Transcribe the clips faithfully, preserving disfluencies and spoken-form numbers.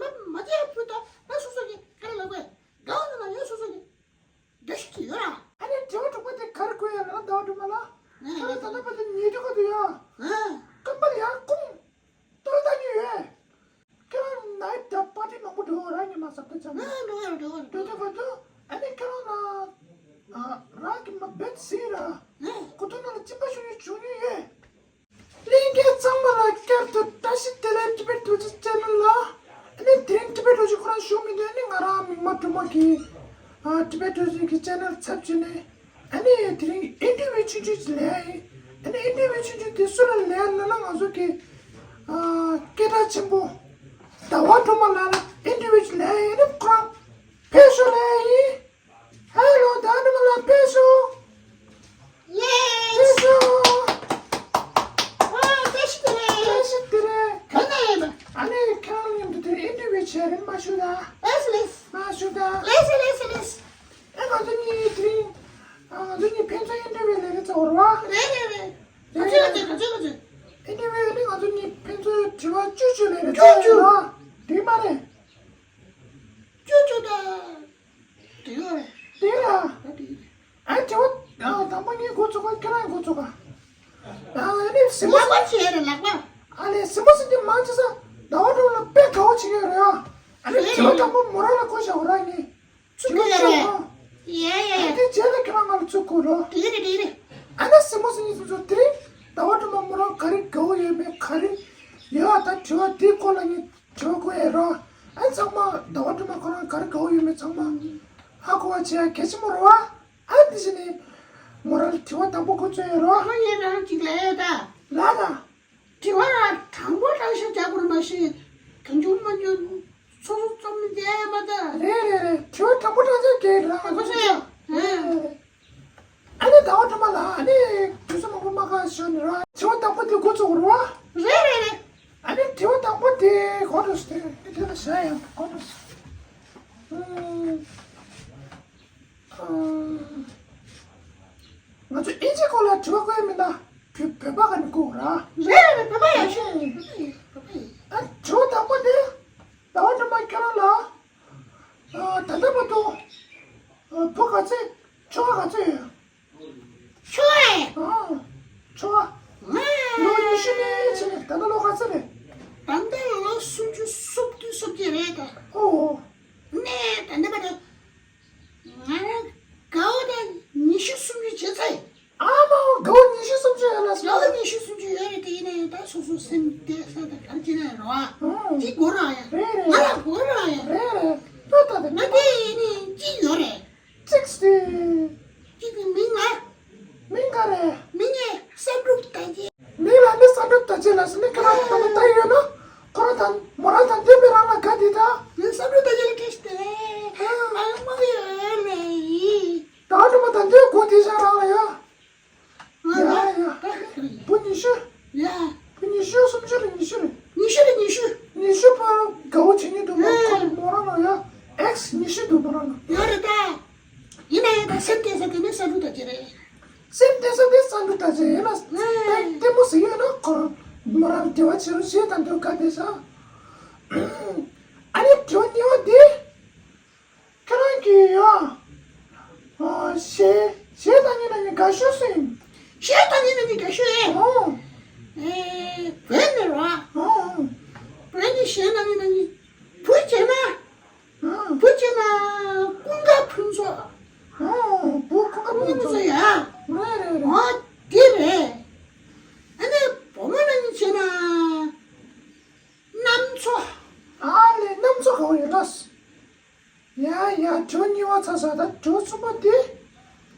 མ་བྱས་བུ་ད་ང་སོ་སོ་གི་ཁ་ལ་ལབ་དགོས། དགའ་བ་ན་ལ་ཡོད་སོ་སོ་གི་དགའ་ཤོས་ཅིག་ཡོད་ར། ཨ་ནི་དྲི་བ་དྲུག་པ་དེ་ག་རེ་དགོས་ཡ་ལ་ཟླ་བ་སྒྲོལ་མ་ལགས། ཁྱོད་ལ་ད་ལྟ་བར་དུ་ཉལ་དུས་ག་དུས་ཡ། ཨ། སྐམ་པ་ལ་ཡ་སྐུམ། ལྟོས་ད་ཉོས་ཡོད། ཁྱོད་རང་ནའི་ཊི་ཀླབ་པར་ཊི་མང་པོ་འགྲོ་ར་ཉི་མ་གཟའ་ཟླ་ཙམ། ཨ་འགྲོ་གི་རེད་འགྲོ་གི་རེད། འགྲོ་དུས་ག་དུས་ཨ་ནི་ཁྱོད་རང་ན། ཨ། རང་གི་མ་བེད་ཟིན་ར། ཨ། གོ་ཐོག་ནང་ལ་གཅིན་པ་ཤོར་ཡོད་བྱུང་ཉོས་ཡོད། ལྷན་རྒྱས་ཚང་མ་ལ་བསྐྱར་དུ་བཀྲ་ཤིས་བདེ་ལེགས། Tibet Tuesday Channel ལ་ཨ་ནི་དེ་རིང་Tibet Tuesday ཁོ་རང་བཞུགས་མི་འདུག་ཨ་ནི་ང་རང་མིག་དམར་སྒྲོལ་མ་གིས་ཨ་Tibet Tuesday གི་ཆེ་ནལ་ཚབ་བྱས་ནས་ཨ་ནི་དེ་རིང་ཨིན་ཊར་བིའུ་ཆུང་ཆུང་ཅིག་ལེན་ཡིན། ཨ་ནི་ཨིན་ཊར་བིའུ་ཆུང་ཆུང་དེ་སུ་ལ་ལེན་ལབ་ན་ང་ཚོ་གི་ཨ་སྐད་གྲགས་ཆེན་པོ་ཟླ་བ་སྒྲོལ་མ་ལགས་ལ་ཨིན་ཊར་བིའུ་ཅིག་ལེན་ཡིན། ཨ་ནི་ཁོ་རང་ཕེབས་ཤོག་ལེན་ཡིན། ཧེ་ལོ། ཟླ་བ་སྒྲོལ་མ་ལགས་ཕེབས་ཤོག་ཡེ། ཕེབས་ཤོག་ཨ། བཀྲ་ཤིས་བདེ་ལེགས། བཀྲ་ཤིས་བདེ་ལེགས། ག་ན་ཡིན་པ། ཨ་ནི་ཁྱེད་རང་མཉམ་དུ་དེ་ཨིན་ཊར་བིའུ་བྱས་རིན་མ་ཞུ་ད། ལེས་ལེས། མ་ཞུ་ད། ལེས་ལེས་ལེས། ཨེ་ང་ཚོ་གཉིས་དེ་རིང་ཨ་ང་ཚོ་གཉིས་ཕན་ཚུན་ཨིན་ཊར་བིའུ་ལས་ཀ་ཚོ་རེད་བ། རེད་རེད་རེད། ག་ཚོད་ག་ཚོད་ག་ཚོད་ག་ཚོད། ཨིན་ཊར་བིའུ་ནི་ང་ཚོ་གཉིས་ཕན་ཚུན་དྲི་བ་བཅུ་བཅུ་ལས་རེད། བཅུ་བཅུ། རེད་མ་རེད། བཅུ་བཅུ་ད། དེ་ཡོད་རེད། དེ་ལ། ད་དེ་ཡོད་རེད། ཨ་དྲི་བ་ཨ་དང་པོ་ངས་འགོ་ཚུགས་ག་ཁྱེད་རང་འགོ་ཚུགས་ག་ཨ་ནི་གཟིགས་མོ། ལག་པ་བྱས་རེད་ལག་པ། ཨ་ལས་གཟིགས་མོ་ཟེར་གྱི་མང་ཆེ་ས་ཟླ་བ་སྒྲོལ་མ་ལགས་དཔེ་དགའ་བོ་བྱེད་ཀྱི་ཡོད་རེད་ཨ། ཨ་ནི་དྲི་བ་དང་པོ་མོ་རང་ལ་བསྐུར་བཞག་འོ་རང་ངས། ཚུགས་ཀྱི་ཡོད་རེད། ཡ་ཡ་ཡ། དེ་རྗེས་ལ་ཁྱེད་རང་ང་ལ་ཚུགས་དགོས་རོ། དེ་རེད་དེ་རེད། ཨ་ནི་གཟིགས་མོ་ཟེར་གྱི་ཚུགས་ཚུགས་དེ་རིང་ཟླ་བ་སྒྲོལ་མ་མོ་རང་ག་རེ་དགའ་བོ་ཡོད་མེད་ག་རེ་ཡོད་ཨ་ད་དྲི་བ་དེའི་སྐོར་ལ་ངས་དྲི་བ་བསྐུར་ཡས་རོ། ཨ་ཚང་མ་ཟླ་བ་སྒྲོལ་མ་ཁོ་རང་ག་རེ་དགའ་བོ་ཡོད་མེད་ཚང་མ་ཧ་གོ་བ་བྱེད་ཡ་གལ་ཆེན་པོ་རེད་བ། ཨ་འདི་བཞིན་ནི་མོ་རང་ལ་དྲི་བ་དང་པོ་འགོ་ཚུགས་ཡོད་རོ། ཁོ་ཡིན་རང་གཅིག་ལས་ད། ལ་ད། དྲི་བ་རང་དྲང་པོ་དྲང་བཞག་རྒྱག་དགོས་རེད་མ་གཞི། གང་བྱུང་མ་བྱུང་སོ་སོ་རྩོམ་མི་བྱས་མ་ད། རེད་རེད་རེད། དྲི་བ་དྲང་པོ་དྲང་བཞག་རྒྱག་རང་ཁོ་ཚོ་ཡ། རེད་རེད། ཨ་ནི་ཟླ་བ་སྒྲོལ་མ་ལགས་ཨ་ནི་དུས་ཚོད་མང་པོ་མ་ཁག་ཞོར་ནས་རོ། དྲི་བ་དང་པོ་དེ་འགོ་ཚུགས་རོ། རེད་རེད་རེད། ཨ་ནི་དྲི་བ་དང་པོ་དེ་གོ་འགྲོ་སྟེ་དེ་ལ་བྱ་ཡང་གོ་འགྲོ་སྟེ། ང་ཚོ་ཨིན་ཇི་སྐོར་ལ་དྲི་བ་བཀོད་ཡ་མིན་ན་བོད་བོད་པ་ག་ནས་བཀོད་ར། རེད་རེད། བོད་པ་ཡག་ཤོས་རེད། བོད་པ་ཡིན། ཨ་དྲི་བ་དང་པོ་དེ་ཟླ་བ་སྒྲོལ་མ་ཁྱོད་རང་ལ་ད་ལྟ་བར་དུ་བུ་ག་ཚོད་ཁྱོ་ག་ག་ཚོད་ཡོད། ཁྱོ་ག་ཨ་ཁྱོ་ག་ང་ལོ་ཉི་ཤུ་ནས་ཕྱིན་ནས་ད་ལྟ་ལོ་ག་ཚོད་རེད། ད་ལྟ་ལོ་སུམ་ཅུ་སོ་བདུན་སོ་བརྒྱད་རེད་ད། ཨོ་ཨོ། ནས་ད་ལྟ་བར་དུ། ང་རང་དགའ་བོ་དང་ཉི་ཤུ་སུམ་ཅུ་བྱེད་ཚེ། ཨ་མ་དགའ་བོ་ཉི་ཤུ་སུམ་ཅུ་ཡོད་ལ་སོ། དགའ་བོ་ཉི་ཤུ་སུམ་ཅུ་ཡོད་རེད་དེ་ཡིན་ན་ཡང་ད་སོ་སོ་སེམས་བདེ་ས་དང་ག་རེ་བྱེད་ན་ཡང་རོ་ཨ། ཨང་། ཅི་དགོས་རང་ཡ། རེད་རེད། ང་ལ་དགོས་རང་ཡ། རེད་རེད། ལྟོས་ད་དེ་ང་དེ་ཡིན་ནི་ཅི་ཡོད་རེད། ཅིག་སི། ཅིག་གི་མིང་ང་། མིང་ག་རེད། མིང་ངས་བསམ་གྲུབ་དར་རྒྱས། མིང་ལ་ནི་བསམ་གྲུབ་དར་རྒྱས་ལ་ཟེར་ནི་ཁྱེད་རང་ད་ལྟ་ལྟ་ཡོད་ན་ཁོ་རང་དང་མོ་རང་དང་ལྡན་པའི་རང་ལ་དགའ་འདི་ད། ནི་བསམ་གྲུབ་དར་རྒྱས་ལ་ཁྲིད་དེ། ཨ་མ་ཡོད་ནི་ཡིན། ད་སྒྲོལ་མ་དང་འདི་གོ་དེ་ཤ་རང་ལ་ཡ། ང་ཡ་ལ་ཡ། ད་ཁ་ཁ་ཡིན། བུ་ཉི་ཤུ། ཡ། བུ་ཉི་ཤུ་སུམ་ཅུ་རེད་ཉི་ཤུ་རེད། ཉི་ཤུ་རེད་ཉི་ཤུ། ཉི་ཤུ་པར་དགའ་བོ་བྱེད་ཉིན་འདུག་མོ་ཁོ་མོ་རང་ལ་ཡ། ཨེག་སི་ཉི་ཤུ་འདུག་མོ་རང་ལ། ཡོད་རེད་ད། ཡིན་ན་ཡང་ད་སེམས་བདེ་ས་དེ་ནི་བསམ་གྲུབ་དར་རྒྱས་རེད། སེམས་བདེ་ས་དེ་བསམ་གྲུབ་དར་རྒྱས་ཡིན་ལ། ཨེ། ལྟད་མོ་ཟེར་ཡོད་ན་ཁོ་རང་མོ་རང་བདེ་བ་བྱེད་རོགས་བྱེད་དང་དུ་དགའ་བདེ་ས། ཨ་ནི་དྲི་བ་གཉིས་པ་དེ། ཁྱེད་རང་གིས་ཡ། ཨ་གཞས་གཞས་བཏང་མཁན་ནང་ནས་དགའ་ཤོས་སུ་ཡིན། གཞས་བཏང་མཁན་ནང་ནས་དགའ་ཤོས་ཨེ། ཨོ། ཨེ་བོད་ནས་རོ། ཨོ། བོད་ནས་གཞས་བཏང་མཁན་ནང་ནས་བུ་བྱས་ན། ཨ། བུ་བྱས་ན་ཀུན་དགའ་ཕུན་ཚོགས། ཨོ་བུ་ཀུན་དགའ་ཕུན་ཚོགས། ཕུན་ཚོགས་ཡ། རེད་རེད་རེད། ཨོ་དེ་རེད། ཨ་ནི་བུ་མོ་ནང་ནས་བྱས་ན། གནམ་མཚོ། ཨ་ལས་གནམ་མཚོ་ག་བ་ཡོད་ལགས། ཡ་ཡ་དྲི་བ་གཉིས་པ་ཚར་ཚར་ད་དྲི་བ་གསུམ་པ་དེ།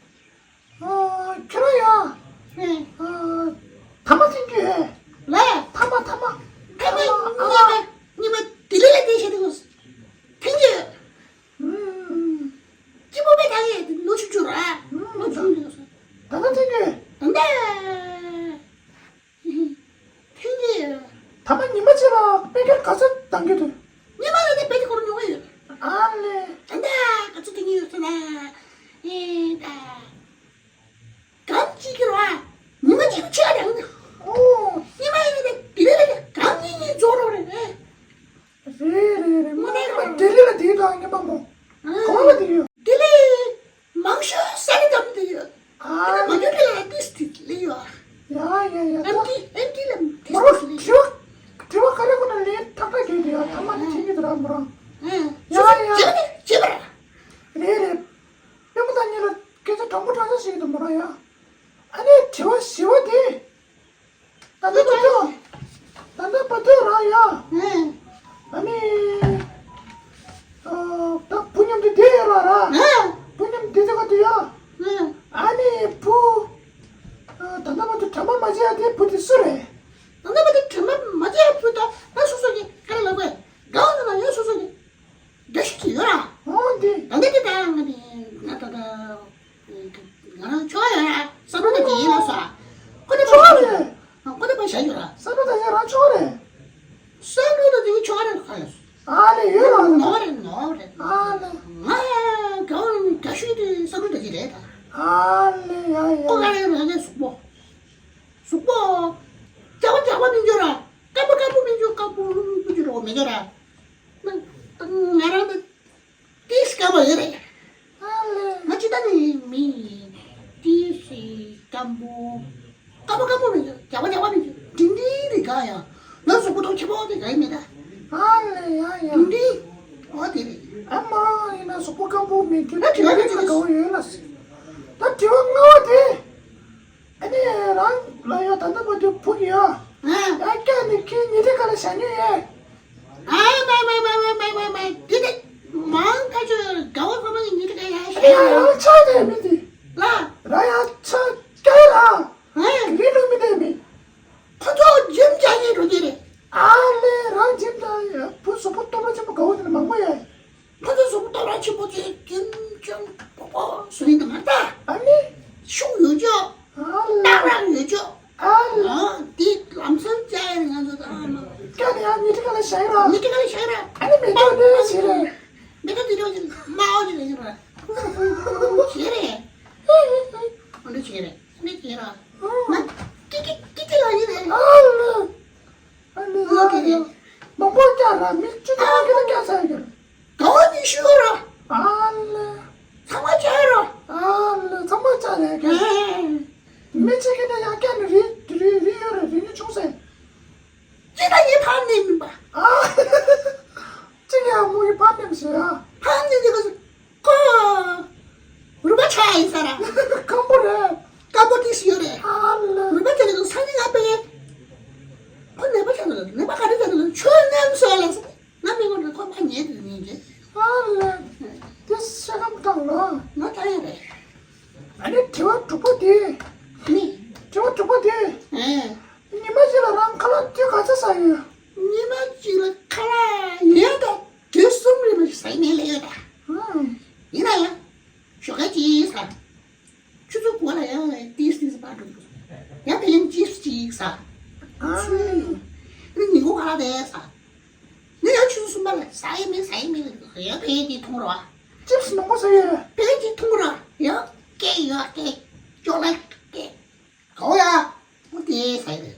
ཨ་ཁྱོད་རང་ཡ། ཨེ། ཨ་ཐ་མག་འཐེན་རྒྱུ་ཡོད། ལ། ཐ་མག་ཐ་མག་ཐ་མག་ཨ་མ། གཉིས་པ་གཉིས་པ་དེ་ལས་ལས་དེ་བྱེད་དུ་འཐེན་རྒྱུ་ཡོད། ཨུམ། སྐྱིད་པོ་པའི་ད་ཡས་ལོ་ཆུང་ཆུང་ར། ཨུམ། ལོ་ཆུང་ཆུང་ར། ད་ལྟ་འཐེན་རྒྱུ་ཡོད། ད་ལྟ། ཐེངས་གཉིས། ཐ་མ་ཉི་མ་གཅིག་ལ་དཔེ་སྐར་ག་ཚོད་གཏང་གི་འདུག་ཉི་མ་ལ་ནི་དཔེ་དེ་སྐོར་ཉོ་གི་ཡོད། ཨ་ལེ། ད་ལྟ་ག་ཚོད་གཏང་གི་ཡོད་ཟེར་ན། ཨེ་ད། གམ་གཅིག་གི་ར། ཉི་མ་གཅིག་ཆད་ཡང་། ཨོ། ཉི་མ་ཡིན་ན་དེ་ལས་ལས་གམ་གཉིས་གཉིས་རྫོགས་རོགས་རེད། རེད་རེད་རེད། ལྡི་ལི་ལ་དེའི་དང་ཉི་མ་མོ། གང་ལ་དེ་ཡོད། ལྡི་ལི་མང་ཤོས་ས་རི་ཀམ་དེ་ཡོད། ཨ་ཨ་ནི་མ་གྱོད་ལ་ཏིས་ཏིས་ལི་ཡོད། ཡ་ཡ་ཡ། ཨེམ་ཊི་ཨེམ་ཊི་ལ་ཏིས་མོ་རང་ཏིས་ལི། དྲི་བ་དྲི་བ་ག་རེ་གོ་ན་ལས་ཐག་ཐག་གྱོད་དེ་ཡོད། ཐ་མ་ནི་ཁྱེད་ཉིད་དུ་ར་མོ་རང་། ཡ་ཡ། རེད་རེད། པད་མོ་དང་གཉིས་ལ་སྐད་ཆ་དྲང་པོ་དྲང་ས་ཞིག་འདུག་མོ་རང་ཡ། ཨ་ནི་དྲི་བ་བཞི་བ་དེ། ད་ལྟ་བར་དུ། ད་ལྟ་བར་དུ་རང་ཡ། ཨ་ནི། ད་བུ་མཉམ་དུ་བསྡད་ཡོད་ར་ར། བུ་མཉམ་དུ་བསྡད་དེ་ག་དུ་ཡ། ཨ་ནི་བུ། ད་ལྟ་བར་དུ་དྲན་པ་མ་བརྗེད་ཡ་དེ་བུ་དེ་སུ་རེད། ད་ལྟ་བར་དུ་དྲན་པ་མ་བརྗེད་ཡ་བུ་ད་ང་སོ་སོ་གི་ཁ་ལ་ལབ་དགོས། དགའ་བ་ན་ཡ་སོ་སོ་གི། འདྲ་ཞིག་ཅིག་ཡོད་ར། འོ་འདི། ད་འདི་འདི་ད་ང་འདི་ང་ད་ད་ང་རང་ཆོག་ཡོད་ར། བསམ་བློ་ད་འདི་ཡིན་ལ་ས། ཁོ་ནི་ཆོག་རེད། ཁོ་ནི་པ་བྱ་ཡོད་ར། བསམ་བློ་ད་ཡ་རང་ཆོག་རེད། བསམ་བློ་ད་འདི་ཆོག་རེད་ཁ་ལ། ཨ་ལེ་ཡོད་ར། ནོར་རེད་ནོར་རེད། ཨ་ལེ། ང་དགའ་བ་དགའ་ཤོས་དེ་བསམ་བློ་ད་འདི་རེད་ད། ཨ་ལེ་ཡ་ཡ། ཁོ་ག་རེ་ར་ལེ་གཟུགས་པོ། གཟུགས་པོ། རྒྱགས་པ་རྒྱགས་པ་མི་འགྱུར་ར། སྐམ་པོ་སྐམ་པོ་མི་འགྱུར། སྐམ་པོ་རླུང་རླུང་རྒྱུ་རོ་མི་འགྱུར་ར། ང་ང་རང་ད་ཏིས་སྐམ་པོ་ཡོད་རེད། ང་ཅི་ད་ནི་མི་ཏིས་སྐམ་པོ་སྐམ་པོ་སྐམ་པོ་མི་འགྱུར། རྒྱགས་པ་རྒྱགས་པ་མི་འགྱུར། འབྲིང་འབྲིང་རེད་ག་ཡ། ང་གཟུགས་པོ་ཐོག་ཆེ་པོ་དེ་ག་ཡི་མེད་ད། ཨ་ལེ་ཡ་ཡ། འབྲིང་འབྲིང་། འོ་དེ་རེད། ཨ་མ་ཡིན་ན་གཟུགས་པོ་སྐམ་པོ་མི་འགྱུར། ད་དྲི་བ་ག་ག་བ་ཡོད་ལ་སི། ད་དྲི་བ་ལྔ་བ་དེ། ཨ་ནི་རང་ལ་ཡོད་ད་ལྟ་བར་དུ་བུ་གི་ཡོད། ཨ། ཡ་སྐྱ་ནི་ཁྱི་ཉི་ཁྲི་ཁ་ལ་བཞག་ཉོས་ཡོད། ཨ་མ་མ་མ་མ་མ་མ་མ། འདི་ནི་མང་ཁ་ཆུ་དགའ་བོ་ཁོ་མ་གི་ཉི་ཁྲི་ཁ་ཡ་ཤི་ཡ། ཡ་ཡ་ཆ་དེ་མི་འདི། ལ། ར་ཡ་ཆ་སྐྱ་ཡ་ལ། ཨ། རི་ལུ་མི་དེ་མི། ཁོ་ཚོ་འཇིམ་རྒྱག་ཉེ་འགྲོ་གི་རེད། ཨ་ལེ་རང་འཇིམ་དང་བུ་གཟུགས་པོ་སྟོབས་ར་ཆེན་པོ་དགའ་བོ་དེ་ནི་མང་པོ་ཡོད། ཁོ་ཚོ་གཟུགས་པོ་སྟོབས་ར་ཆེན་པོ་ཚོས་ཁྱིམ་ཆུང་པོ་པོ་བཟོ་ཡིན་དུ་མ་ལྟ། ཨ་ནི། ཤུགས་ཡོད་ཅོག་ཨ་ལ། སྟག་རང་ཡོད་ཅོག་ཨ་ལ། ཨ། འདི་ལམ་སང་བཅའ་ཡ་ང་ཚོ་ད་ཨ་མ། སྐྱ་ནི་ཡང་ཉི་ཁྲི་ཁ་ལ་བཞག་ཡིན་ར། ཉི་ཁྲི་ཁ་ལ་བཞག་ཡིན་ར། ཨ་ནི་མེ་ཏོག་འདི་ཞིག་རེད། མེ་ཏོག་འདི་འདྲ་ཞིག་དམར་པོ་ཞིག་རེད་ཞིག་ར། ཞིག་རེད། ཨ་འདྲ་ཞིག་རེད། ཨ་འདྲ་ཞིག་ར། ང་ཀི་ཀི་ཀི་ཀི་ལ་ཡིན་རེད། ཨ་ལ། ཨ་ནི་ཨོ་ཡ་ཡ། མང་པོ་བསྐྱལ་ར་མི་བཅུ་ཐམ་གྱི་ལ་བསྐྱལ་ཚར་ཡོད། དགའ་བོ་ཉི་ཤུ་ཡོད་ར། ཨ་ལེ། ཚང་མ་བསྐྱལ་ར། ཨ་ལེ་ཚང་མ་བསྐྱལ་རེད་ཀྱི། ཨེ། མི་གཅིག་གིས་ནི་ཡང་བསྐྱལ་ནི་རི་རི་རི་ཡོད་རེད། རི་ཉི་ཆུང་སེ། གཅིག་ད་ཡི་ཕར་ནི་མིན་པ། ཨ། གཅིག་ཡང་མོ་ཡི་ཕར་ནི་མི་ཤེས་ཨ། ཕར་ནི་འདི་ག་ཁོ། རུས་པ་ཆག་ཡིན་ས་ར། སྐམ་པོ་རེད། སྐམ་པོ་ཏིས་ཡོད་རེད། ཨ་ལ། རུས་པ་ཆག་ནས་ས་ནི་ང་པེ། ཁོ་ནད་པ་ཆག་ནས་ནད་པ་ག་རེ་ཆག་ནས་ཆོས་ནམ་སོ་ལ་ས། ང་མི་ངོ་འདྲ་ཁོ་མ་ཉེ་དུ་ཉེ་གི། ཨ་ལ། ཏིས་ཤ་སྐམ་བཏང་ལོ། ང་ད་ཡོད་རེད། ཨ་ནི་དྲི་བ་དྲུག་པོ་དེ། ནི། དྲི་བ་དྲུག་པོ་དེ། ཨེ། ཉི་མ་གཅིག་ལ་རང་ཁ་ལག་དུས་ག་ཚོད་ཟ་ཡོད། ཉི་མ་གཅིག་ལ་ཁ་ལག་ཡོད་ད། དུས་གསུམ་རེ་མ་ཞིག་ཟ་ཡི་མེད་ལ་ཡོད་ད། ཨང་། ཡིན་ན་ཡང་། ཞོགས་ཀ་གཅིག་ཟ། ཆུ་ཚོད་དགུ་ལ་ཡང་ཏིས་ཏིས་པར་འགྲོ་འདུག་ཡང་དེ་ཡང་ཅིབ་སི་གཅིག་ཟ། ཨང་། ཚུལ་ཡིན། ཨ་ནི་ཉིན་གུང་ཁ་ལག་དེ་ཟ། ནི་ཡང་ཆུ་ཚོད་གསུམ་པ་ལ་ཟ་ཡི་མེད་ཟ་ཡི་མེད་ལ་ཡང་ཕན་གྱི་འཐུང་རོགས། ཅིབ་སི་མང་པོ་ཟ་ཡོད། ཕན་གྱི་འཐུང་རོགས་ཡང་སྐད་ཡོད་སྐད། ཅོག་ལ་སྐད། གའོ་ཡ། ཨོ་དེ་ཟ་ཡི་རེད།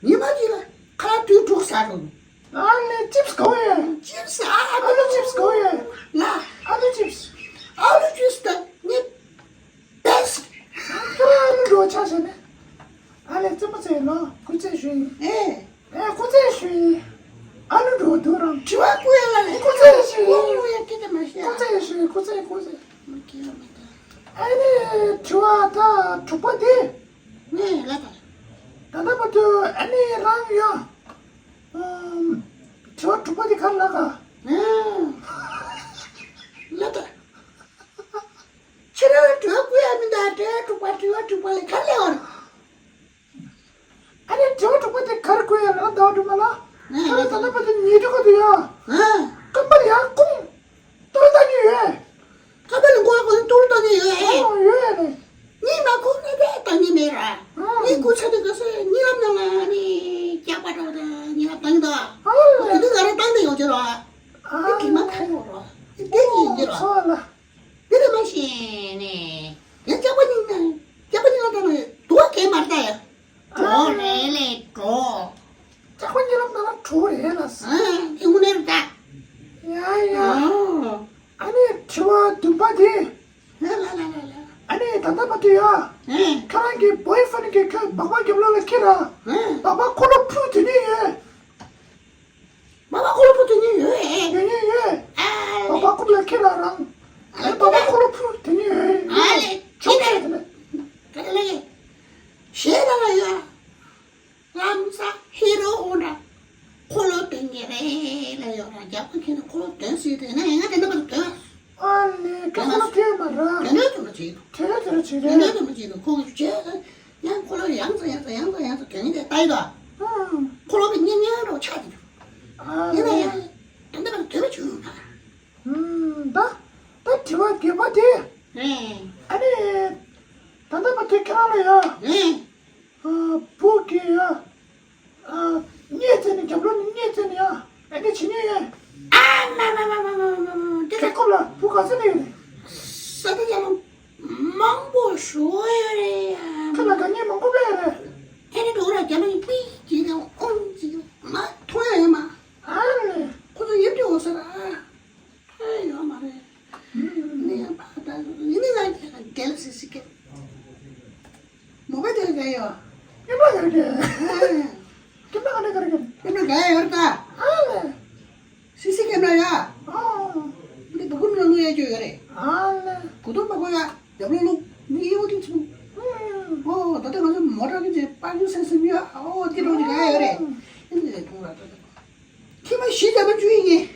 ཉི་མ་གཅིག་ལ་ཁ་ལག་དུས་དྲུག་ཟ་རུང་། ཨ་ནི་ཅིབ་སི་གའོ་ཡ། ཅིབ་སི་ཨ་ཨ་ལུ་ཅིབ་སི་གའོ་ཡ། ལ། ཨ་ལུ་ཅིབ་སི། ཨ་ལུ་ཅིབ་སི་ད་ནི་བེ་སི། ཨ་ལུ་འགྲོ་ཆ་བྱས་ནས། ཨ་ལས་རྩེད་མོ་རྩེ་ཡིན་ནོ་སྐུ་ཚེ་ཞུ་ཡིན། ཨེ། ཨེ་སྐུ་ཚེ་ཞུ་ཡིན། ཨ་ལུ་འགྲོ་འདུག་རང་། དྲི་བ་སྐུ་ཡ་ལ་ལས་སྐུ་ཚེ་ཞུ་ཡིན། ལོ་ལོ་ཡ་སྐད་ཆ་མ་བཤད། སྐུ་ཚེ་ཞུ་ཡིན་སྐུ་ཚེ་སྐུ་ཚེ། མ་སྐད་ཡ་མ་ད། ཨ་ནི་དྲི་བ་ད་དྲུག་པ་དེ། ངས་ལ་ད། ད་ལྟ་བར་དུ་ཨ་ནི་རང་ཡོད། ཨམ། དྲི་བ་དྲུག་པ་དེ་ག་ལ་ག་ཨ། ལ་ད། ཁྱེད་རང་ལ་དྲི་བ་བསྐུར་ཡ་མིན་ད། དྲི་བ་དྲུག་པ་དྲི་བ་དྲུག་པ་ལ་ག་ལ་ཡོད། ཨ་ནི་དྲི་བ་དྲུག་པ་དེ་ག་རེ་བསྐུར་ཡ་ལ་ཟླ་བ་སྒྲོལ་མ་ལགས། ཨ། ཁྱེད་རང་ད་ལྟ་བར་དུ་ཉལ་ཁྲི་ཁ་དུ་ཡོད། ཨ། རྐང་པ་ལ་ཡར་བསྐུམ། ཏོག་ལྟ་ཉུལ་ཡོད། ཁ་པར་ལ་མགོ་ལ་གོ་ནས་ཏོག་ལྟ་ཉུལ་ཡོད། ཨོ་ཡོད་རེད། གཉིད་མ་ཁུག་ན་དེ་ལྟ་ཉུལ་མེད་ར། ཨོ། གཉིད་ཁུག་ཚར་དུས་ག་ཚོད་གཉིད་ལམ་ནང་ལ་ནི་སྐྱག་པ་འདྲ་བོ་དང་གཉིད་ལམ་བཏང་གི་འདུག་ཨོ། དེ་དུས་ང་རང་བཏང་ནས་ཡོང་རྒྱུ་ར། ཨོ། དེ་གི་མ་ཁ་ཡོང་ར། དེ་གི་ཡིན་རྒྱུ་ར། ཚོ་ལ། དེ་ལ་མ་ཤེས་ནས་ཡང་སྐྱག་པ་གཉིད་ན་སྐྱག་པ་གཉིད་ལམ་བཏང་ན་དུ་བ་གས་མ་ལྟ་ཡ། འགྲོ་རེད་ལས་འགྲོ། ལྕགས་པ་གཉིད་ལམ་ནང་ལ་གྲོ་རེད་ལ། ཨ། དེ་དངོས་གནས་རེད་ད། ཡ་ ཨ་དེ། ལ་ལ་ལ་ལ་ལ། ཨ་ནི་ད་ལྟ་བར་དུ་ཡ། ཨེ། ཁྱེད་རང་གི་བོའི་ཧྥེན་གྱིས་ཁྱོད་སྦག་སྦག་རྒྱབ་ལོགས་ལ་ཁྱེར་ར། ཨེ། སྦག་སྦག་ཁོ་ལ་ཕུ་དེ་ནས་ཡོད། སྦག་སྦག་ཁོ་ལ་ཕུ་དེ་ནས་ཡོད་ཨེ། དེ་ནས་ཡོད། ཨ་ལེ། སྦག་སྦག་ཁོ་ལ་ཁྱེར་ར་རང་། ཨ་ལེ། སྦག་སྦག་ཁོ་ལ་ཕུ་དེ་ནས་ཡོད། ཨ་ལེ། ཆོག་ཆོག་དེ་ནས། ག་ལེ་ལེ། ཞེས་ལ་ལ་ཡ། ལམ་སང་ཧི་རོ་ཧོན་ཌ་འཁོར་ལོ་སྟོན་གྱི་རེད་ལབ་ཡོད་ར། རྒྱབ་ཁ་ཁྱེར་ནས་འཁོར་ལོ་སྟོན་སྲིད་དེ་ན་ཡང་ང་དེ་འདྲ་མ་སྟོན། ཨ་ནི་ཁྱེད་འཁོར་ལོ་སྟོན་མ་ར། དེ་འདྲ་དེ་འདྲ་བྱེད་དེ་འདྲ་དེ་འདྲ་བྱེད་དེ་འདྲ་དེ་འདྲ་བྱེད་དེ་ཁོ་གི་བྱས་ཡང་འཁོར་ལོ་ཡང་ཙམ་ཡང་ཙམ་ཡང་ཙམ་ཡང་ཙམ་དོན་གྱི་ལྟ་ཡི་དོ། ཨང་། འཁོར་ལོ་གི་གཉེན་ཉེ་རོ་ཆགས་དེ་འདུག་ཨ་ཡིན་ན་ནི་ཡང་དེ་འདྲ་མ་སྟོན་བྱུང་ད། ཨང་། ད་ད་དྲི་བ་བརྒྱད་པ་དེ། ཨེ། ཨ་ནི་ད་ལྟ་བར་དུ་ཁྱེད་རང་ལ་ཡ། ཨེ། ཨ། བུ་གིས་ཡ། ཨ། གཉིད་བཙལ་ནས་རྒྱབ་ལོགས་ནས་གཉིད་བཙལ་ནས་ཡ། ཨེ་འདྲ་བྱེད་ཉེན་ཡོད། ཨ་མ་མ་མ་མ་མ་མ་མ་མ། དེ་ཁྱེད་ཁོ་ལ་བུ་ག་ཚོད་ལ་ཡོད་རེད། ས་ད་ཡ་མ་མང་པོ་ཞུ་ཡོད་རེད་ཡ། ཁ་ལ་དགའ་ཉེ་མང་པོ་སྤེལ་ཡོད་རེད། ཨེ་འདྲ་འགྲོ་ར་རྒྱབ་ལོགས་ནས་པི་ཅིག་དང་ཨོང་ཅིག་མ་མཐོང་ཡ་ཡོད་མ། ཨ་ལེ། ཁོ་ཚོ་ཡིབ་ཀྱི་འོ་ས་ར། ཨེ་ཡོད་མ་རེད། ནི་ཡང་ཕ་ད་ཡིན་ནི་ང་རྒྱལ་སི་སི་ཀེ། མོ་པ་དེ་ག་ཡོད། ཉི་མ་ག་རེ་ག་ཉི་མ་ག་རེ་ག་རེ་ག་ཉི་མ་ག་ཡོད་ད། ཨ་ལེ། སི་སི་ཀེ་ན་ཡ། ཨ། འདི་བུ་ཀུན་ལ་ངུ་ཡ་ཅོ་ཡོད་རེད། ཨ་ལེ། གོ་ཐོང་པ་གོ་ཡ་རྒྱབ་ལོགས་ལུག་ནི་ཡེ་བོ་དེ་ཚུ། ཨོ་ད་ལྟ་ང་ཚོ་མོ་ཊ་གི་ཅེ་པར་ཀིང་སན་སི་མི་ཡ། ཨོ་དེ་འགྲོ་གི་ག་ཡོད་རེད། ཨིན་དེ་ཐུང་ར་ད་ད། ཁྱི་མ་ཞི་བྱ་མ་བཅུ་ཡིན་ངེས།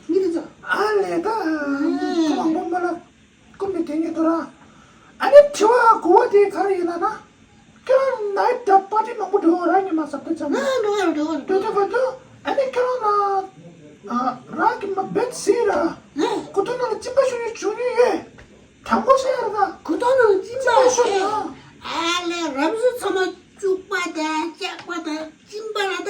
མི་དེ་ཚོ། ཨ་ལས་ད། ཁོ་མང་པོ་མ་ལ་ཀུན་ནས་དེ་ཉིད་དུ་ར། ཨ་ནི་དྲི་བ་དགུ་བ་དེ་ག་རེ་ཡིན་ལ་ན། ཁྱེད་རང་ནའི་ཊི་པར་ཊི་མང་པོ་འགྲོ་ར་ཉི་མ་ཟབ་ཏུ་ཚང་མ། ཨ་འགྲོ་ཡ་འགྲོ་ཡ་འགྲོ་ཡ། འགྲོ་དུས་ག་དུས་ཨ་ནི་ཁྱེད་རང་ལ། ཨ་རང་གི་མ་བེད་སི་ར། ཨ་གོ་ཐོང་ནང་ལ་གཅིན་པ་ཤོར་ཡོད་བྱུང་ཡོད། དྲང་པོ་བཤད་ཡ་ར་ད། གོ་ཐོང་ནང་ལ་གཅིན་པ་ཤོར་ཡོད། ཨ་ལས་རབ་གཟུགས་ཚང་མ་བཅུག་པ་དང་བཅག་པ་དང་གཅིན་པ་ར་ད།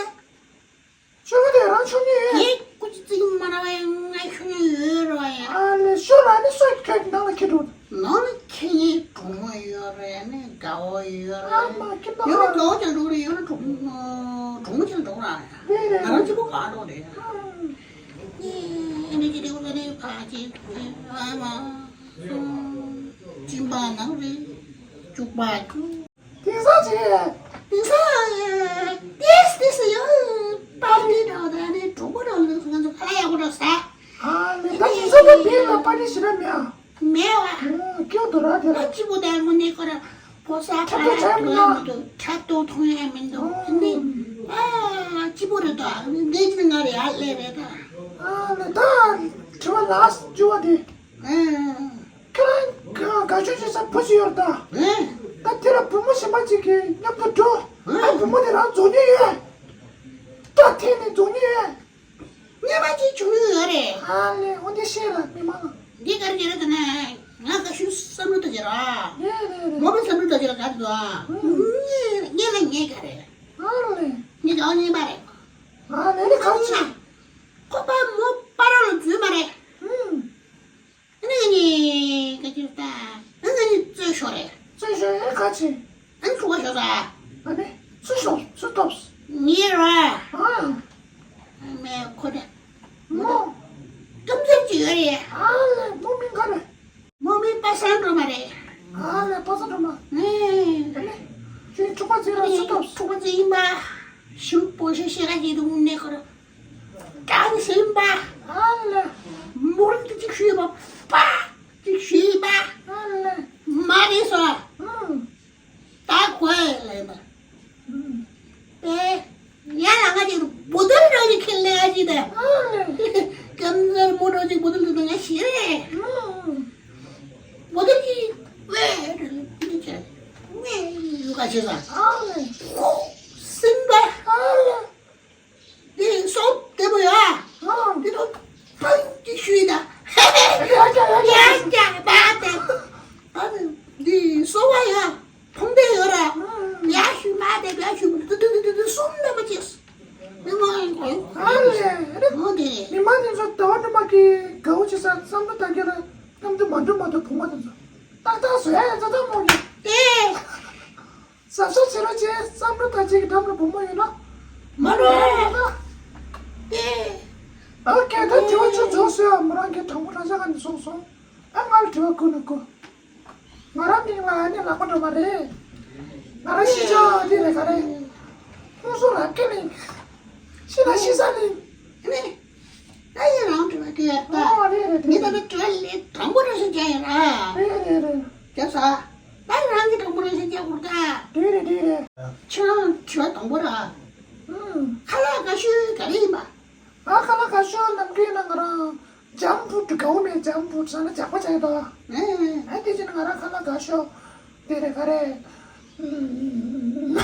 ཆོས་པ་དེ་རང་ཆོས་ཉིད་ཡོད། ངས་སྐུ་ཚེ་ཚིག་མ་ར་བ་ཡང་ང་ཆོས་ཉིད་ཡོད་ར་ཡ། ཨ་ལས་ཤོར་ར་ནི་སོ་ཁྱོད་ནང་ལ་ཁྱེར་འགྲོ། ནང་ལ་ཁྱེད་ཉིད་གྲོགས་མོ་ཡོད་རེད་ནི་དགའ་བོ་ཡོད་རེད། ཨ་མ་ཁྱེད་ད་ཡོད་ན་དགའ་བོ་ཅན་འགྲོ་རེད། ཡོད་ན་གྲོགས་གྲོགས་མོ་ཅན་འགྲོ་ར་ཡ། རེད་རེད། ང་རང་གཅིག་པོ་ག་འགྲོ་རེད། ཨ་ནི་ཅི་དེ་གོ་ནི་ཕ་ཅིག་ཨ་མ་སོང་། གཅིན་པ་ནང་རེད། བཅུག་པ་བཅུག་དེང་སང་ཅི། དེང་སང་ཏིས་ཏིས་ཡང་པར་ཏི་འགྲོ་དང་ནི་གྲོགས་པོ་འགྲོ་ལ་ང་ཚོ་ཁ་ལག་ཡག་པོ་འགྲོ་ས། ཨ་ལེ་ད་དེང་སང་ད་བིར་ལ་པར་ཏི་ཞེ་དྲག་མེད་ཨ། མེད་བ། ཨོ་སྐྱོ་འདུག་ར་དེ་ལ། ཨ་ཅི་པོ་དང་དངོས་གནས་ཁོ་ར་ཕོ་གསར་པ་ཡ་འགྲོ་ཡ་མི་འདུག་ཁྲག་ཏོ་མཐོང་ཡ་མི་འདུག་ཨ་ནི་ཨ་ཅི་པོ་རེད་དོ། ཨ་ནི་འདི་ཅི་ང་རེད་ཨ་ལེ་རེད་ད། ཨ་ལེ་ད་དྲི་བ་ལ་སི་ཊི་བཅུ་བ་དེ། ཨ། ཁྱེད་རང་ག་ག་ཤོད་བྱེད་ས་བུ་ཞིག་ཡོད་ད། ཨེ། ད་དེ་ལ་བུ་མོ་གཞན་པ་ཅིག་གི་མཉམ་དུ་འགྲོ། ཨེ། ཨ་བུ་མོ་དེ་རང་རྫོགས་ཉེས་ཡོད། སྐྲ་འཐེན་ནས་རྫོགས་ཉེས་ཡོད། ཉེས་པ་ཅིག་བྱུང་ཡོད་རེད། ཨ་ལས་འོ་འདི་ཤེས་ལ་མི་མང་། འདི་ག་རེ་བྱེད་རེད་ཟེར་ན། ང་ག་ཤུལ་བསམ་བློ་ལྟ་བྱེད་ར། རེད་རེད་རེད། མོ་པའི་བསམ་བློ་ལྟ་བྱེད་ར་ག་རེ་འདུག་ཨ། ཨུམ། ཉེས་ཉེས་ལ་ཉེས་ག་རེད། ཨ་ལས། ཉེས་ཀྱང་ཉེས་པ་རེད། ཨ་ལས་ནི་ག་རེ་བྱེད། ཁོ་པ་མོ་པ་ར་ལ་འཛུལ་མ་རེད། ཨུམ། ང་ནི་ག་ཅིག་ལྟ། ང་ནི་རྩོད་ཤོར་རེད། རྩོད་ཤོར་ཡ་ག་ཅི། ཨ་ནི་ཕྲུ་གུ་ཤོར་ས། ཨ་ནི་སུ་ཤོར་སུ་ཐོབ། ངའི་ར། ཨ། མེ་ཁོ་ད། མོ། སྐམ་སྐམ་ཅིག་ཡོད་རེད། ཨ་ལེ་མོ་མིང་ག་རེད། མོ་མིང་པ་སངས་སྒྲོལ་མ་རེད། ཨ་ལེ་པ་སངས་སྒྲོལ་མ། ཨེ། ཨ་ནི། ཁྱོད་ཕྲུ་གུ་ཚོ་ར་སུ་ཐོབ། ཕྲུ་གུ་ཚོ་ཡིན་པ། ཞུ་པོ་ཤི་ཤི་ག་ཅིག་འདུག་ནས་ཁོ་ར། གང་ཟིན་པ། ཨ་ལ། མོར་དེ་ཅིག་ཞུས་པ། པ། ཅིག་ཞུས་པ། ཨ་ལ། མ་རེད་སོ། ཨང་། ད་གོ་ཡ་ལེ་མ། ཨང་། པེ། ཡ་ལ་ང་ཅིག་བུ་དར་རང་ཅིག་ཁྱེར་ལེ་ཨ་ཅིག་ད། ཨ་ལ། ཀམ་ཟར་མོ་རང་ཅིག་བུ་དར་ལ་ང་ཤི་རེད། ཨང་། བུ་དར་ཅིག་ཝེ་རེ་ལེ་ཅིག་ཆེ། ཝེ་ཡུ་ག་ཤི་ས། ཨ་ལ། ཁོ་སིན་པ། ཨ་ལ། དེ་སོ་དེ་མོ་ཡ། ཨང་། དེ་ཚོ་ཕང་གི་ཤུལ་ད། ཡ་ཡ་ཡ་ཡ། ཡ་ཡ་ད་དེ། ད་དེ་འདི་སོ་བ་ཡ། ཕང་དེ་ཡོད་ར། ཨང་། ཡ་ཤུལ་མ་དེ་ཡ་ཤུལ་མ་དེ་དེ་དེ་དེ་གསུམ་ན་མ་ཅེས། མི་མ་ཡིན་གོ། ཨ་ལེ། ཨོ་དེ། མི་མ་དེ་ཚོ་ཟླ་བ་དུ་མ་གི་དགའ་བོ་ཆེ་ས་བསམ་བློ་བཏང་གི་ར་གཏམ་དུ་མ་འགྲོ་མ་འགྲོ་བུ་མ་དེ་ཚོ། ཏག་ཏག་བཟོ་ཡ་ཡ་ཙག་ཙག་མོ་ཡ། དེ། གཟབ་གཟབ་བྱེད་རོགས་བྱེད། བསམ་བློ་དང་བཅས་ཀྱི་འགྲམ་ལ་བུ་མོ་ཡོད་ན། མ་འགྲོ་ཡ་ཡོད་ན། ཨོ་ཁེ་ད་དྲི་བ་ཆུ་རྫོགས་སོང་ཡ། མོ་རང་གི་དྲང་པོ་དྲང་བཞག་ག་ནས་སོང་སོང་། ཨ་ང་ དྲི་བ་ཀུན་ནས་ཀུན། ང་རང་མིང་ལ་ཨ་ནི་ལག་པ་འགྲོ་མ་རེད། ང་རང་ཤི་ཆོག་དེ་རེད་ག་རེད། ཧུན་སུར་ར་ཀེ་ལིང་། ཤི་ན་ཤི་ས་ལིང་། ཨ་ནི། ད་ཡིན་རང་དྲི་བ་དེ་ཡར་ལྟ། ཨོ་རེད་རེད་རེད། ངས་ད་ལྟ་དྲི་བ་ལས་དྲང་པོ་རང་བཞིན་བྱས་ཡིན་ར། རེད་རེད་རེད། བྱས་ས། ད་རང་གི་དྲང་པོ་རང་བཞིན་བྱས་དགོས་ད། རེད་རེད་རེད་རེད། ཁྱེད་རང་དྲི་བ་དང་པོ་ར། ཨུམ། ཁ་ལག་དགའ་ཤོས་ག་རེ་ཡིན་པ། ཨ་ཁ་ལག་དགའ་ཤོས་ནམ་རྒྱུན་ན་ང་རང་ཇམ་ཕུ་ཌི་དགའ་བོ་མེད། ཇམ་ཕུ་ཌི་ཟ་ན་ཇག་པ་ཆགས་ཡོད་དོ། ཨེ་དེ་བྱས་ན་ང་རང་ཁ་ལག་དགའ་ཤོས་དེ་རེད་ག་རེད། ཨུམ།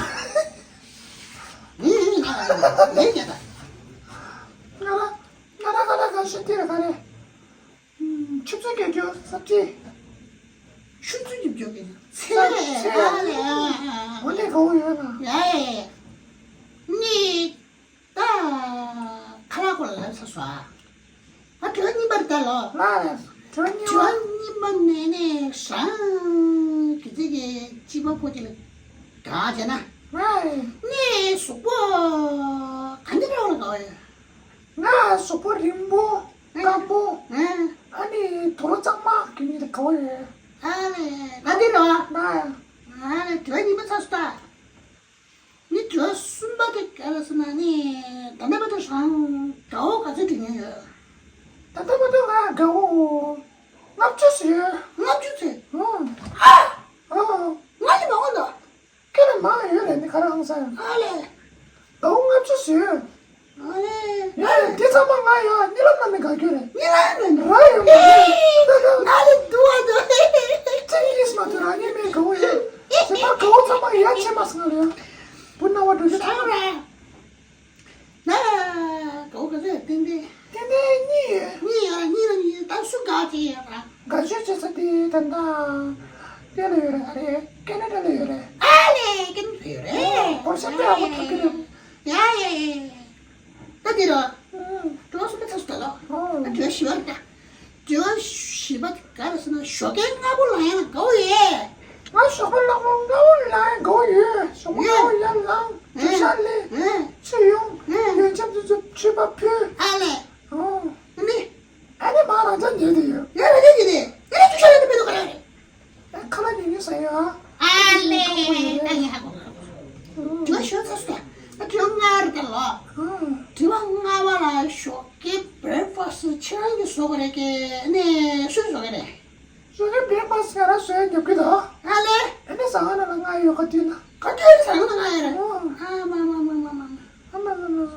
ཨེ་ཡིན་ད། ང་རང་ང་རང་ཁ་ལག་དགའ་ཤོས་དེ་རེད་ག་རེད། ཆུ་ཚོད་བརྒྱད་ཅུ་སབ་ཅི། ཆུ་ཚོད་བརྒྱད་ཅུ་གི་ཚེ་ཚེ་ཚེ་ཨ་ལེ། འོ་ལེ་ག་བོ་ཡོད་ན། ཡ་ཡ་ཡ། ནི། ད། ཁ་ལག་སྐོར་ལ་ལབ་ཚར་སོང་ཨ། ཨ་དྲི་བ་གཉིས་པར་ལྟ་ལོ། ལ་ལ། དྲི་བ་གཉིས་པ། དྲི་བ་གཉིས་པ་ནས་ནས་རང་གི་ཚེ་གི་སྐྱེས་པ་ཕོ་གཅིག་ལ་དགའ་བྱས་ན། ལ་ལ། ནི་གཟུགས་པོ་ག་འདྲ་འདྲ་བ་ལ་དགའ་བ་ཡོད། ང་གཟུགས་པོ་རིང་པོ། སྐམ་པོ། ཨ་ནི་དོ་རོ་གཙང་མ་གི་མི་དེ་ག་བ་ཡོད། ཨ་ལེ། ད་འདི་རོ། ན། ཨ་ལེ་དྲི་བ་གཉིས་པ་ཚར་སོང་ད། ནི་དྲི་བ་གསུམ་པ་དེ་ག་རེ་ཟེར་ན་ནི་ད་ལྟ་བར་དུ་རང་དགའ་བོ་ག་ཚོད་འགྲིག་མྱོང་ཡོད། ད་ལྟ་བར་དུ་ང་དགའ་བོ་ལྔ་བཅུ་ཙམ་ཡོད། ལྔ་བཅུ་ཙམ། ཨོ། ཨ། ཨོ། ང་ལས་མང་བ་འདུག་ཁྱེད་ལ་མང་ཡོད་རེད་ནི་ག་རེ་ཧང་སང་ཡོད། ཨ་ལེ། ཟླ་བ་ལྔ་བཅུ་ཟིན། ཨ་ལེ། ཡ་ཡ་འདི་ཚང་མ་ང་ཡ་རྨི་ལམ་ནང་ནས་དགའ་རྒྱུ་རེད། རྨི་ལམ་ནང་ནས། ར་ཡོད་མ་རེད། ང་ལས་སྡུག་བ་འདུག་ཅི་ཡིས་མ་ཐུ་ར་ངའི་མིང་དགའ་བོ་ཡོད། ཞེ་མ་དགའ་བོ་ཚང་མ་ཡ་ཆེ་མ་སང་ལ་ཡ། བུ་ན་བ་འགྲོ་རྒྱུ་ཚང་མ། ན། ག་བོ་ག་ཚོད་ཏན་ཏན། ཏན་ཏན་གཉིས་ཡོད། གཉིས་ཡོད། གཉིས་ལ་གཉིས་ད་སུ་དགའ་ཅིག་ཡོད་ར། དགའ་ཤོས་བྱེད་ས་དེ་ད་ལྟ་དེ་ལ་ཡོད་རེད། ག་རེ་ཀེ་ན་ཌ་ལ་ཡོད་རེད། ཨ་ལེ་ཀེ་ན་ཌ་ལ་ཡོད་རེད། གོར་ས་དཔེ་ཨ་བོ་ཐོབ་ཀྱི་རེད། ཡ་ཡ་ཡ་ཡ། ད་འདི་རོ། ཨུམ། དྲི་བ་གསུམ་པ་ཚར་སོང་ད་ལོ། ཨོ། ད་དྲི་བ་བཞི་པ་རེད་ད། དྲི་བ་བཞི་པ་ག་རེ་ཟེར་ན་ཞོགས་ཀས་སྔ་པོ་ལངས་ཡག་དགའ་བོ་ཡོད། ང་ཞོགས་པ་སྔ་པོ་སྔ་པོ་ལངས་ཡག་དགའ་བོ་ཡོད། ཞོགས་པ་སྔ་པོ་ཡར་ལངས། ཨེ། གྲུ་ཤག་ལས། ཨེ། ཚུར་ཡོང་། ཨེ། ཡོན་ཆབ་ཚུར་ཚུར་མཆོད་པ་ཕུལ། ཨ་ལེ། ཨོ། ཨ་ནི། ཨ་ནི་མ་རང་ཅག་ཉལ་དུ་ཡོད། ཡ་ར་ཅག་ཉལ་དུ་ཡོད། ཡ་ར་ཅག་ཉལ་དུ་མེད་དོ་ག་རེ། ཨ་ཁ་ལག་ཉོ་ཉོ་ཟ་ཡོད་ཨ། ཨ་ལེ། ཨ་ཡ་ཧ་གོ། དྲི་བ་ཞུ་ཚར་སོང་། ཨ་དྲི་བ་ལྔ་རེད་ད་ལོ། ཨང་། དྲི་བ་ལྔ་པ་ལ་ཞོགས་ཀའི་བྷི་རེག་ཕ་སི་ཁྱེད་རང་གིས་བཟོ་དགོས་རེད་ཀྱི་ནས་སུས་བཟོ་གི་རེད། ཞོགས་ཀའི་བྷི་རེག་ཕ་སི་ང་རང་བཟོས་རྒྱབ་ཀྱི་འདུག་ཨ་ལེ། ཨ་ནི་ཟ་ཁང་ནང་ལ་ང་ཡོད་ག་དུས་ན། ག་དུས་ཟ་ཁང་ནང་ང་ཡོད་རེད། ཨང་། ཨ་མ་མ་མ་མ་མ་མ། ཨ་མ་མ་མ་མ།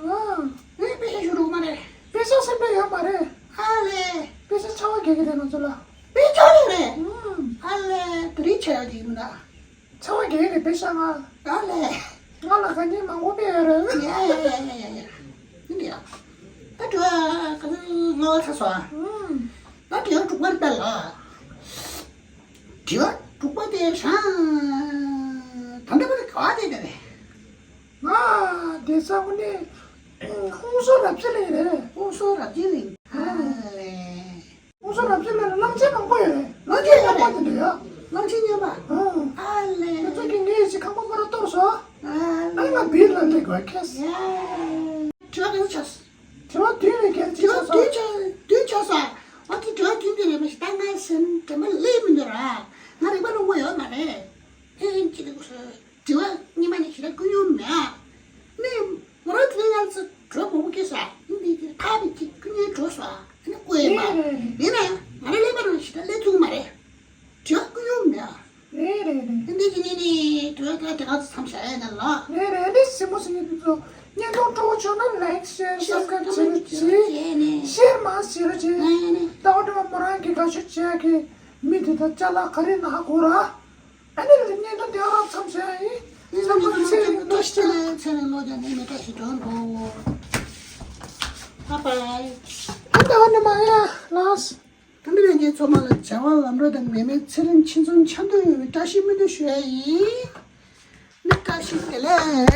ངས་པེ་ཤ་ཞུ་རོགས་མ་རེད། པེ་ཤ་སེམས་པ་ཡོད་མ་རེད། ཨ་ལེ། པེ་ཤ་ཆར་པ་རྒྱག་གི་རེད་ང་ཚོ་ལ། པེ་ཤ་ཡོད་རེད། ཨུམ། ཨ་ལེ། དེ་རིང་ཆར་པ་རྒྱག་གི་མི་འདུག་ཆར་པ་རྒྱག་གི་རེད་པེ་ཤ་ང་། ཨ་ལེ། ང་ལ་ག་ནས་མང་པོ་པེ་ཡོད་རེད། ཡ་ཡ་ཡ་ཡ་ཡ་ཡ། ཡིན་ཡ། ད་དྲི་བ་ག་ཚོད་ལྔ་པ་ཚར་སོང་ཨ། ཨུམ། ད་དྲི་བ་དྲུག་པ་ལྟ་ལ། དྲི་བ་དྲུག་པ་དེ་རང་། ད་ལྟ་བར་དུ་ག་བ་བསྡད་བསྡད་རེད། ང་བསྡད་ས་དངོས་གནས་ཧུང་སོ་རབ་རྩེ་ལ་ཡིན་རེད། ཧུང་སོ་རབ་རྩེ་ལ་ཡིན། ཨ་ལེ། ཧུང་སོ་རབ་རྩེ་ལ་གླང་ཆེན་མང་པོ་ཡོད་རེད། གླང་ཆེན་མཉམ་པ་དེ་འདྲ་ཡོད། གླང་ཆེན་མཉམ་པ། ཨང་། ཨ་ལེ། ཁྱོད་ཚོ་གི་ངའི་ཡིད་ཆེས་ཁང་པ་ཁོ་ར་གཏོར་སོང་། ཨ་ལེ། ཨ་ང་བིར་ལ་སླེབས་དགོས་ཁེལ། ཡ། དྲི་བ་ག་ཚོད་ཆགས་སོང་། དྲི་བ་བདུན་ལས་བརྒལ་ཅིག་ཆགས་སོང་། དྲི་བ་བདུན་ཆགས་བདུན་ཆགས་སོང་། ཨ་ཙི་དྲི་བ་བདུན་དེ་རེད་མ་གཞི་ད་ངའི་སེམས་དྲན་པ་སླེབས་མི་འདུག་ར། ང་རིག་པ་རླུང་པོ་ཡོད་མ་རེད། ཨེ་ཅི་རེད་གོ་སོང་། དྲི་བ་གཉིས་པ་ནི་ཞེ་དྲག་ཀུན་སློང་མེད་ཨ། ནི་མོ་རང་དེ་ཡང་ཚོ་དྲི་བ་མང་པོ་སྐྱེས་སོང་། ཨ་ནི་འདི་དེ་ཕ་བི་ཅིག་ཀུན་སློང་འགྲོ་སོང་། ཨ་ནི་ཀོ་ཡེ་མ་ཡིན་ན་ང་རང་ཀླད་པ་རང་ཞེ་དྲག་སླེབས་ཐུབ་ཀྱི་མ་རེད། དྲི་བ་ཀུན་སློང་མེད་ཨ། རེད་རེད་རེད། ཨ་འདི་ཅི་ནི་ནི་དྲི་བ་དེ་དེ་ག་ཚོད་མཚམས་བཞག་ཡ་ན་ལ། རེད་རེད། ཨ་འདི་སེམས་མོ་སེམས་ཉིད་དུ་ཚོ་བརྙན་ཐུང་སྤྲོ་བོ་བྱུང་ན་ལའིག་ཤེར་སབ་སི་ཀ་རའིབ་བྱེད་རོགས་གྱིས། ཤེར་མང་བྱེད་རོགས་གྱིས། ཨ་ནི། ད་འོ་འདྲ་བ་མོ་རང་གི་དགའ་ཤོས་བྱེད་ཡ་གི་མི་དེ་དང་ཅ་ལག་ག་རེ་ན་ཧ་གོ་ར། ཨ་ནི་ལ་བརྙན་ཐུང་དེ་རང་མཚམས་བཞག་ཡིན། ཚང་མ་ཚེ་རིང་བཀྲ་ཤིས་བདེ་ལེགས། ཚེ་རིང་ལོ་བརྒྱ་ནས་མི་བཀྲ་ཤིས་དོན་དུ། བཱའི་བཱའི། ཨ་ད་འོ་ནི་མ་ཡ་ལགས། ད་འདི་ལས་ངས་ཚོ་མ་ལ་བྱ་བ་ལམ་འགྲོ་དང་མེ་མེ་ཚེ་རིང་ཁྱིམ་ཚང་འཆམ་མཐུན་ཡོང་བའི་བཀྲ་ཤིས་སྨོན་འདུན་ཞུ་ཡ་ཡིན། མི་བཀྲ་ཤིས་བདེ་ལེགས།